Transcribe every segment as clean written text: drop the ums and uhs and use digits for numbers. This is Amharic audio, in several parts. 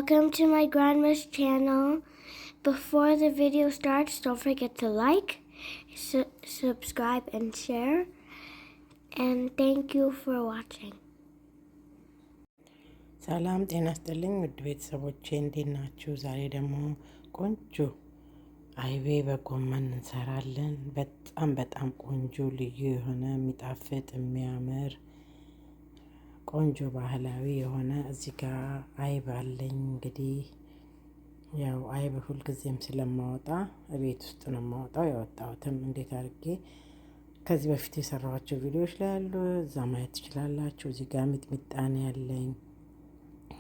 Welcome to my grandma's channel. Before the video starts, don't forget to like, subscribe, and share. And thank you for watching. ሰላም ጤና ይስጥልኝ ውድ ቤተሰቦቼ፣ እንዴት ናችሁ? ዛሬ ደግሞ ቆንጆ አይቤ በጎመን እንሰራለን። በጣም በጣም ቆንጆ ልዩ የሆነ የሚጣፍጥ የሚያምር ቆንጆ ባህላዊ የሆነ እዚህ ጋር አይብ አለኝ። እንግዲህ ያው አይብ ሁልጊዜም ስለማወጣ ቤት ውስጥ ነው የማወጣው። ያወጣሁትም እንዴት አድርጌ ከዚህ በፊት የሰራኋቸው ቪዲዮዎች ላይ ያሉ እዛ ማየት ትችላላችሁ። እዚህ ጋር ሚጥሚጣ ነው ያለኝ።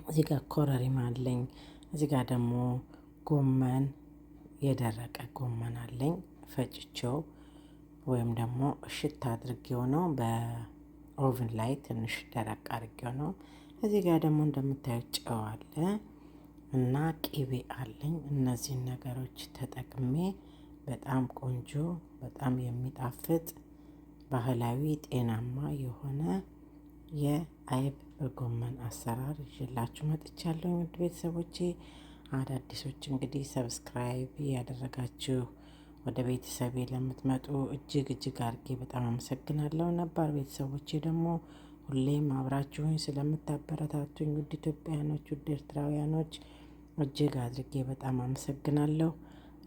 እዚህ ጋር ኮረሪማ አለኝ። እዚህ ጋር ደግሞ ጎመን፣ የደረቀ ጎመን አለኝ፣ ፈጭቼው ወይም ደግሞ እሽት አድርጌው ነው፣ በ oven ላይ ትንሽ ደረቅ አድርጌው ነው። እዚህ ጋር ደግሞ እንደምታዩት ጨው አለ እና ቂቤ አለኝ። እነዚህን ነገሮች ተጠቅሜ በጣም ቆንጆ፣ በጣም የሚጣፍጥ፣ ባህላዊ ጤናማ የሆነ የአይብ በጎመን አሰራር ይዤላችሁ መጥቻለሁ። ውድ ቤተሰቦቼ፣ አዳዲሶች እንግዲህ subscribe ያደረጋችሁ ወደ ቤተሰቤ ለምትመጡ እጅግ እጅግ አድርጌ በጣም አመሰግናለሁ። ነባር ቤተሰቦቼ ደግሞ ሁሌም አብራችሁኝ ስለምታበረታቱኝ ውድ ኢትዮጵያውያኖች፣ ውድ ኤርትራውያኖች እጅግ አድርጌ በጣም አመሰግናለሁ።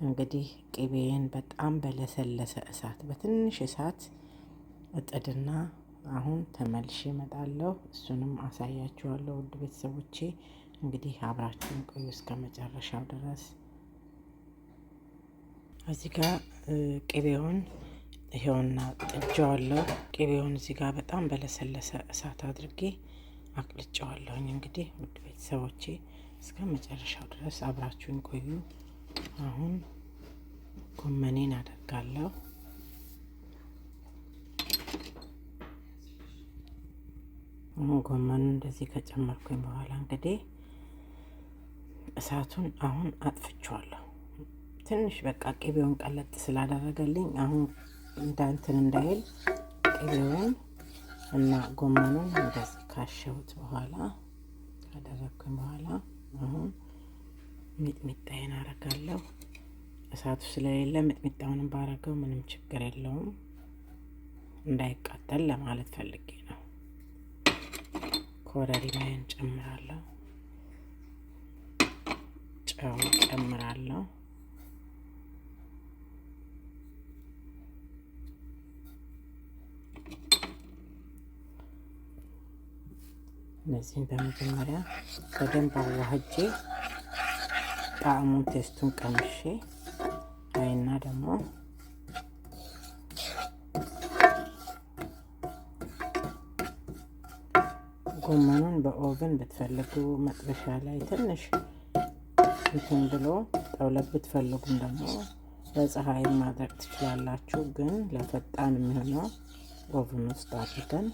እንግዲህ ቅቤን በጣም በለሰለሰ እሳት፣ በትንሽ እሳት እጥድና አሁን ተመልሼ እመጣለሁ። እሱንም አሳያችኋለሁ። ውድ ቤተሰቦቼ፣ እንግዲህ አብራችሁን ቆዩ እስከ መጨረሻው ድረስ። እዚህ ጋር ቅቤውን ይሄውና ጥጄዋለሁ። ቅቤውን እዚህ ጋር በጣም በለሰለሰ እሳት አድርጌ አቅልጨዋለሁኝ። እንግዲህ ውድ ቤተሰቦቼ፣ እስከ መጨረሻው ድረስ አብራችሁን ቆዩ። አሁን ጎመኔን አደርጋለሁ። አሁን ጎመኑን እንደዚህ ከጨመርኩኝ በኋላ እንግዲህ እሳቱን አሁን አጥፍቼዋለሁ። ትንሽ በቃ ቅቤውን ቀለጥ ስላደረገልኝ አሁን እንዳንትን እንዳይል ቅቤውን እና ጎመኑን እንደዚህ ካሸሁት በኋላ፣ ካደረግኩኝ በኋላ አሁን ሚጥሚጣዬን አረጋለሁ። እሳቱ ስለሌለ ሚጥሚጣውንም ባረገው ምንም ችግር የለውም። እንዳይቃጠል ለማለት ፈልጌ ነው። ኮረሪማዬን ጨምራለሁ። ጨው ጨምራለሁ። እነዚህን በመጀመሪያ በደንብ አዋህጄ ጣዕሙን taste ኡን ቀምሼ አይና ደግሞ ጎመኑን በ oven ብትፈልጉ፣ መጥበሻ ላይ ትንሽ እንትን ብሎ ጠውለግ ብትፈልጉም ደግሞ በፀሐይ ማድረግ ትችላላችሁ። ግን ለፈጣን የሚሆነው oven ውስጥ አድርገን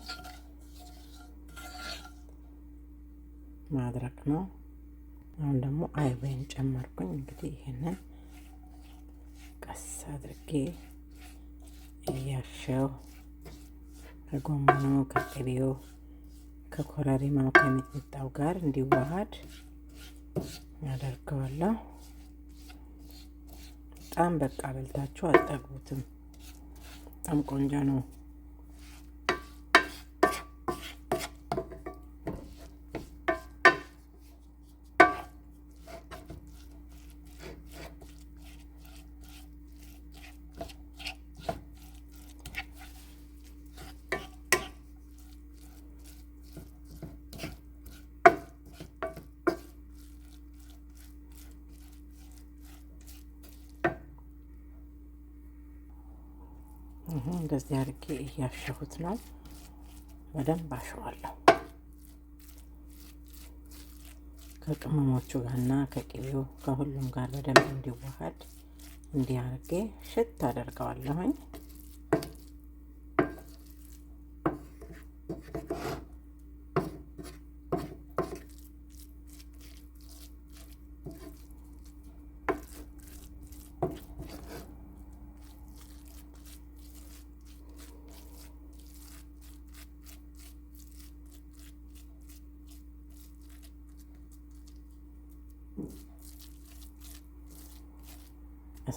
ማድረቅ ነው። አሁን ደግሞ አይቤን ጨመርኩኝ። እንግዲህ ይሄንን ቀስ አድርጌ እያሸው ከጎመኑ፣ ከቅቤው፣ ከኮረሪማው፣ ከሚጥሚጣው ጋር እንዲዋሃድ አደርገዋለሁ። በጣም በቃ በልታችሁ አትጠግቡትም። በጣም ቆንጆ ነው። እንደዚህ አድርጌ እያሸሁት ነው። በደንብ አሸዋለሁ ከቅመሞቹ ጋርና ከቅቤው ከሁሉም ጋር በደንብ እንዲዋሃድ እንዲህ አድርጌ ሽት አደርገዋለሁኝ።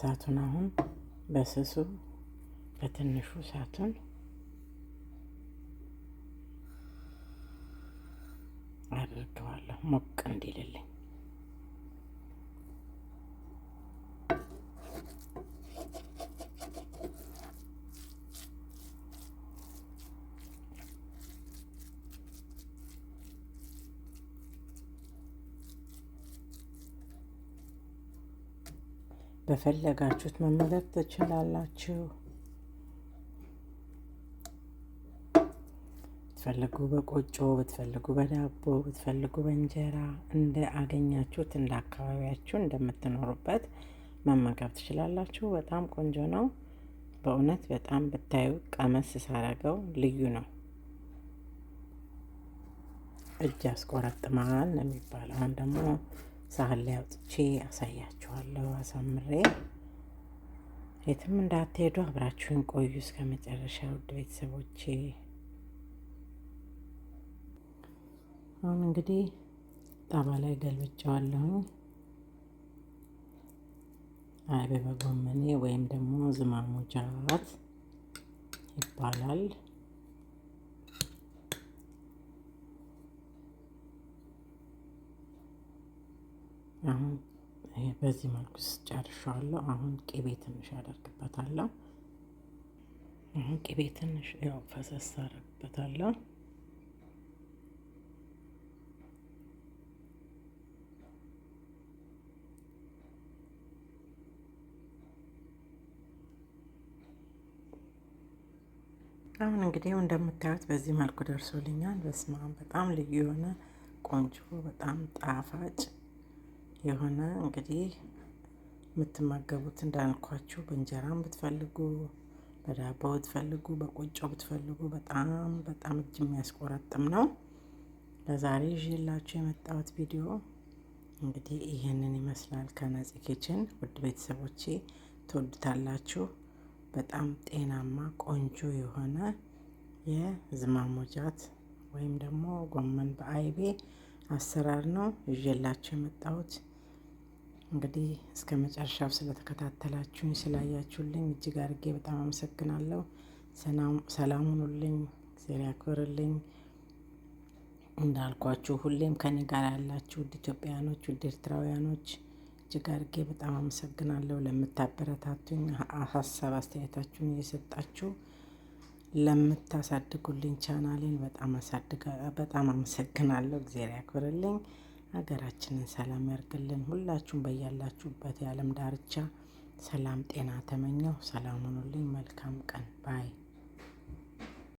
እሳቱን አሁን በስሱ በትንሹ እሳቱን አድርገዋለሁ ሞቅ እንዲልልኝ። በፈለጋችሁት መመገብ ትችላላችሁ። ብትፈልጉ በቆጮ፣ ብትፈልጉ በዳቦ፣ ብትፈልጉ በእንጀራ እንደ አገኛችሁት እንደ አካባቢያችሁ እንደምትኖሩበት መመገብ ትችላላችሁ። በጣም ቆንጆ ነው በእውነት በጣም ብታዩ ቀመስ ሳረገው ልዩ ነው። እጅ ያስቆረጥማል ነው የሚባለው። አሁን ደግሞ ሳህን ላይ አውጥቼ አሳያችኋለሁ አሳምሬ። የትም እንዳትሄዱ አብራችሁን ቆዩ እስከ መጨረሻ ውድ ቤተሰቦቼ። አሁን እንግዲህ ጣባ ላይ ገልብጬዋለሁኝ። አይቤ በጎመኔ ወይም ደግሞ ዝማሙጃት ይባላል። አሁን በዚህ መልኩ ጨርሻለሁ። አሁን ቅቤ ትንሽ አደርግበታለሁ። አሁን ቅቤ ትንሽ ያው ፈሰስ አደርግበታለሁ። አሁን እንግዲህ እንደምታዩት በዚህ መልኩ ደርሶልኛል። በስመ አብ በጣም ልዩ የሆነ ቆንጆ በጣም ጣፋጭ የሆነ እንግዲህ የምትመገቡት እንዳልኳችሁ በእንጀራም ብትፈልጉ በዳቦ ብትፈልጉ በቆጮ ብትፈልጉ በጣም በጣም እጅ የሚያስቆረጥም ነው። ለዛሬ ይዤላችሁ የመጣሁት ቪዲዮ እንግዲህ ይህንን ይመስላል። ከነፂ Kitchen ውድ ቤተሰቦቼ ትወዱታላችሁ። በጣም ጤናማ ቆንጆ የሆነ የዝማሞጃት ወይም ደግሞ ጎመን በአይቤ አሰራር ነው ይዤላችሁ የመጣሁት። እንግዲህ እስከ መጨረሻው ስለተከታተላችሁኝ ስላያችሁልኝ እጅግ አድርጌ በጣም አመሰግናለሁ። ሰላም ሁኑልኝ፣ እግዚአብሔር ያክብርልኝ። እንዳልኳችሁ ሁሌም ከኔ ጋር ያላችሁ ውድ ኢትዮጵያውያኖች፣ ውድ ኤርትራውያኖች እጅግ አድርጌ በጣም አመሰግናለሁ። ለምታበረታቱኝ፣ ሀሳብ አስተያየታችሁን እየሰጣችሁ ለምታሳድጉልኝ ቻናሌን በጣም አመሰግናለሁ። እግዚአብሔር ያክብርልኝ። ሀገራችንን ሰላም ያርግልን። ሁላችሁም በያላችሁበት የዓለም ዳርቻ ሰላም ጤና ተመኘሁ። ሰላም ሁኑልኝ። መልካም ቀን bye።